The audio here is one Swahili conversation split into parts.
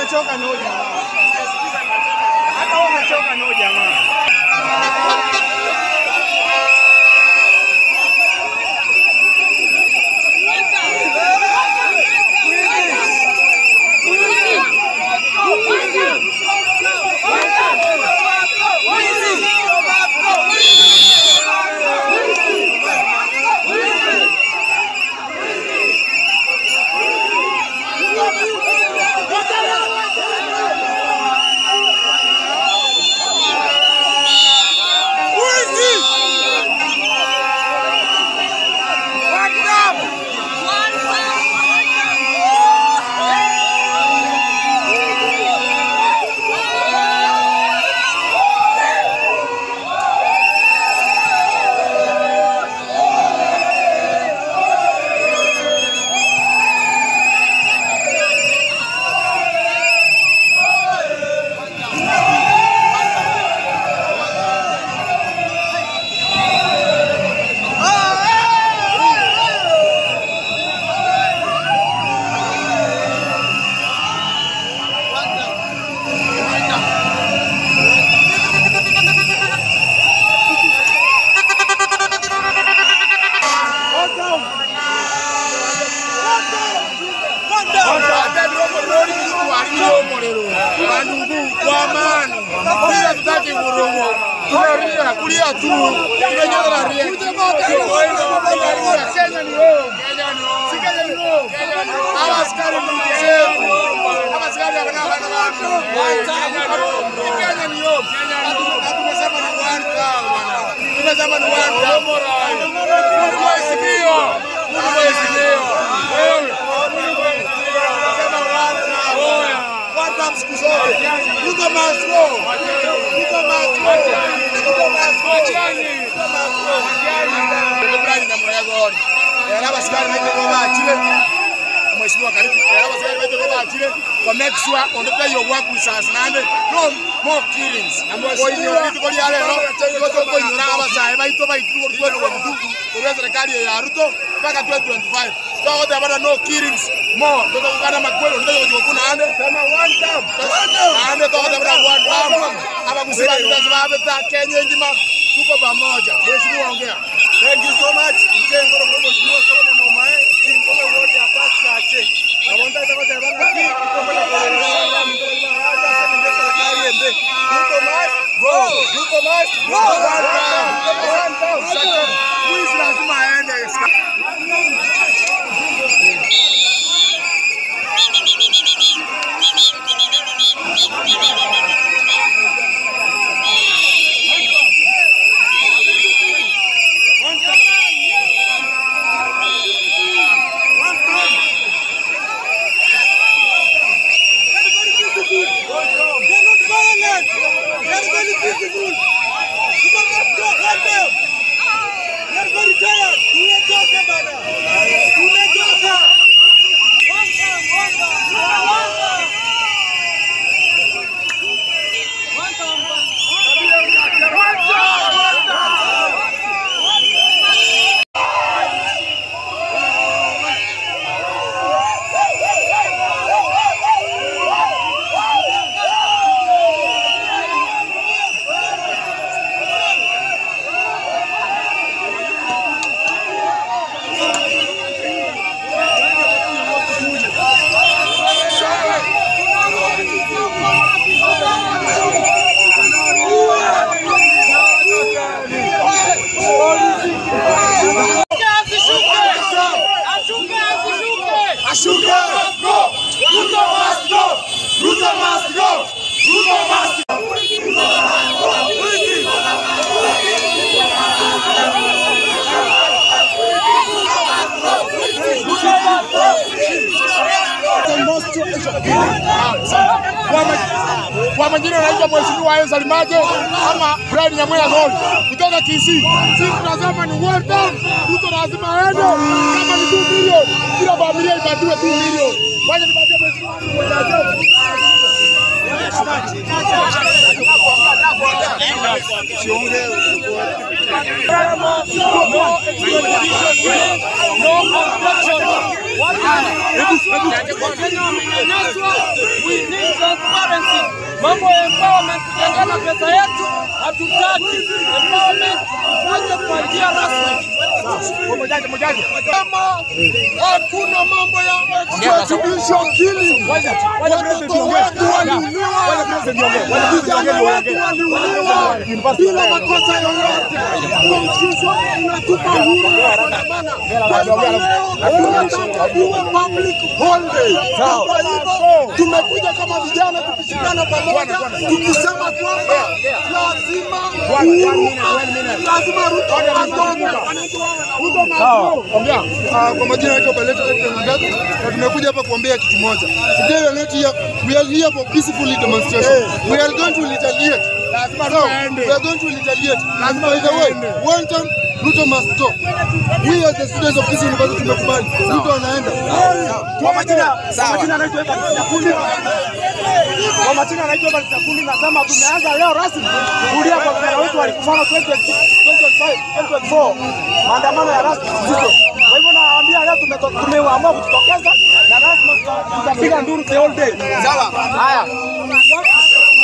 Tumechoka na huyu jamaa. Hata wewe umechoka na huyu jamaa. Make sure on the play your work with us and no more killings. Ruto mpaka 2025. No killings more. Thank you so much. Kwa majina naitwa Mheshimiwa Enzo Limaje ama Brian Nyamweya Goli kutoka Kisii. Sisi tunasema ni well done. Ruto lazima aende. Kama ni 2 milioni, kila familia ipatiwe 2 milioni. Wacha nipatie Mheshimiwa. No obstruction. No obstruction. Wakenya wamenyanyaswa. We need transparency. Mambo ya empowerment, kutengana pesa yetu hatutaki. Empowerment ifanywe kwa njia rasmi. Hakuna mambo ya extrajudicial killing. Watoto wetu waliuliwa, vijana wetu waliuliwa bila makosa yoyote. Constitution inatupa uhuru wa kuandamana. Kwa hivyo leo tunataka iwe public holiday. Kwa hivyo tumekuja kama vijana tukishikana pamoja tukisema kwamba lazima uhuru, lazima Ruto atoke. Kwa majina naitwa Baleta Ephraim na tumekuja hapa kuambia kitu moja. Today we are not here, we are here for peaceful demonstration. We are going to retaliate. So, we are going to retaliate. And by the way, one time Ruto must go. We as the students of Kisii University tumekubali. Ruto anaenda. Kwa majina naitwa Evans Nyakundi. Kwa majina naitwa Evans Nyakundi, nasema tumeanza leo rasmi kulia kwa vijana wetu walikufana 2025 2024 maandamano ya rasmi. Kwa hivyo naambia leo tumeamua kujitokeza na lazima tutapiga nduru the whole day. Sawa. Haya.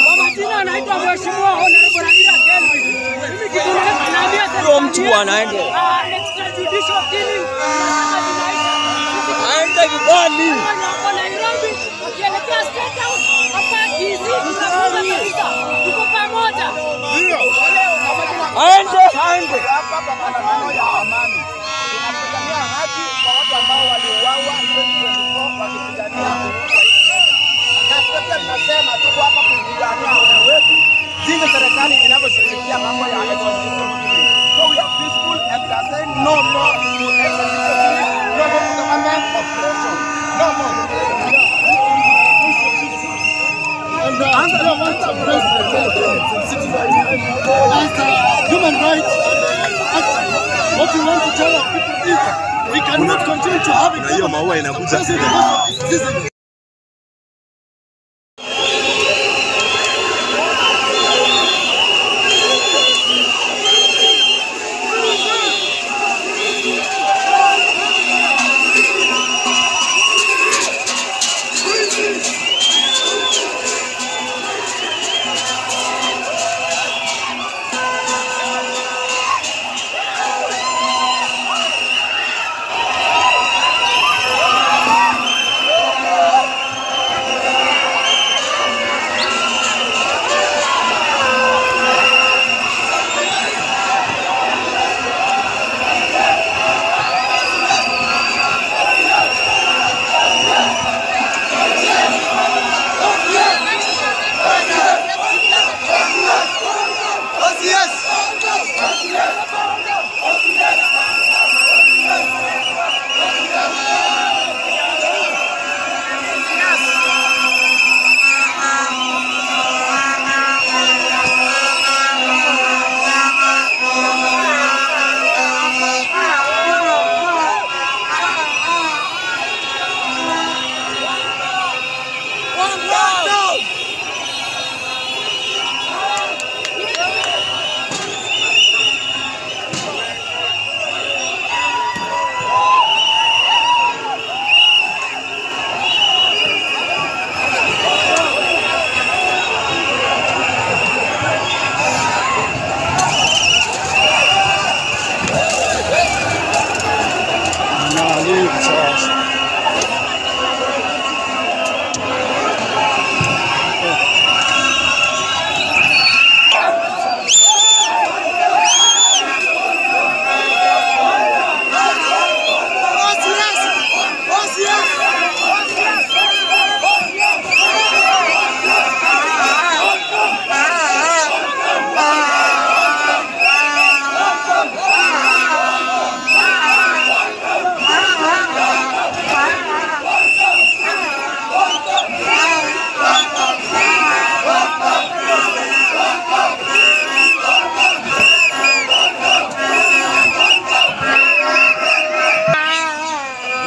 Kwa majina anaitwa Mheshimiwa Honorable Raila Kelvin. Mimi kitu naambia serikali mtu anaende. Extrajudicial killing tunataka zinaisha. Aende nyumbani. Wako Nairobi wakielekea State House hapa Kisii tunafunga kabisa. Tuko pamoja. Aende, aende. Hapa kwa maandamano ya amani tunapigania haki kwa watu ambao waliuawa 2024 wakipigania uhuru wa nchi Kenya. Na pia tunasema tuko hapa kupigania uhuru wetu jinsi serikali inavyoshughulikia mambo ya extrajudicial killing. So we are peaceful and we are saying no more to extrajudicial killing, no more to government oppression, no more. And today I want to address the citizens as human rights activists. What we want to tell our people is we cannot continue to have a government suppressing the voice of its citizens.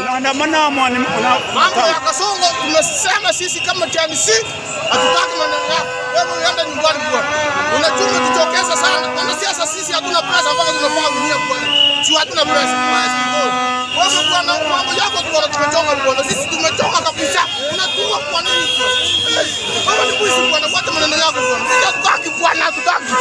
Unaandamana mwani Mambo ya Kasongo tumesema sisi kama TMC hatutaki maneno yako. Wewe uende nyumbani bwana. Unachunga tutokeza sana. Wanasiasa sisi hatuna pesa mpaka tunafaa dunia bwana. Si hatuna pesa. Wewe bwana mambo yako Bwana, tumechoka bwana. Sisi tumechoka kabisa. Unatua kwa nini bwana? Wewe ni mwizi bwana, fuata maneno yako bwana. Sisi hatutaki bwana, hatutaki.